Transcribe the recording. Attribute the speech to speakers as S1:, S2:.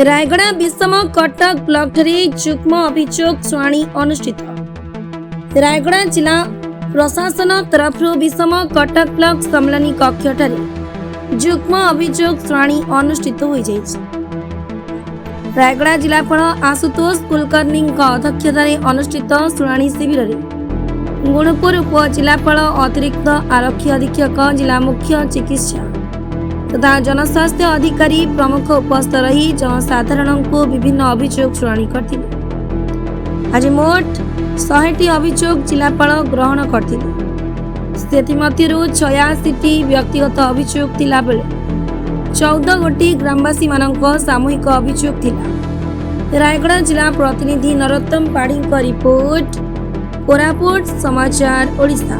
S1: ରାୟଗଡ଼ା ବିଷମ କଟକ ବ୍ଲକଠାରେ ଯୁଗ୍ମ ଅଭିଯୋଗ ଶୁଣାଣି ଅନୁଷ୍ଠିତ। ରାୟଗଡ଼ା ଜିଲ୍ଲା ପ୍ରଶାସନ ତରଫରୁ ବିଷମ କଟକ ବ୍ଲକ ସମ୍ମିଳନୀ କକ୍ଷଠାରେ ଯୁଗ୍ମ ଅଭିଯୋଗ ଶୁଣାଣି ଅନୁଷ୍ଠିତ ହୋଇଯାଇଛି। ରାୟଗଡ଼ା ଜିଲ୍ଲାପାଳ ଆଶୁତୋଷ କୁଲକର୍ଣ୍ଣୀଙ୍କ ଅଧ୍ୟକ୍ଷତାରେ ଅନୁଷ୍ଠିତ ଶୁଣାଣି ଶିବିରରେ ଗୁଣପୁର ଉପଜିଲ୍ଲାପାଳ, ଅତିରିକ୍ତ ଆରକ୍ଷୀ ଅଧୀକ୍ଷକ, ଜିଲ୍ଲା ମୁଖ୍ୟ ଚିକିତ୍ସା ତଥା ଜନସ୍ୱାସ୍ଥ୍ୟ ଅଧିକାରୀ ପ୍ରମୁଖ ଉପସ୍ଥିତ ରହି ଜନସାଧାରଣଙ୍କୁ ବିଭିନ୍ନ ଅଭିଯୋଗ ଶୁଣାଣି କରିଥିଲେ। ଆଜି ମୋଟ 100ଟି ଅଭିଯୋଗ ଜିଲ୍ଲାପାଳ ଗ୍ରହଣ କରିଥିଲେ। ସେଥିମଧ୍ୟରୁ 86ଟି ବ୍ୟକ୍ତିଗତ ଅଭିଯୋଗ ଥିଲାବେଳେ 14 ଗୋଟି ଗ୍ରାମବାସୀମାନଙ୍କ ସାମୂହିକ ଅଭିଯୋଗ ଥିଲା। ରାୟଗଡ଼ା ଜିଲ୍ଲା ପ୍ରତିନିଧି ନରୋତ୍ତମ ପାଢ଼ୀଙ୍କ ରିପୋର୍ଟ, କୋରାପୁଟ ସମାଚାର ଓଡ଼ିଶା।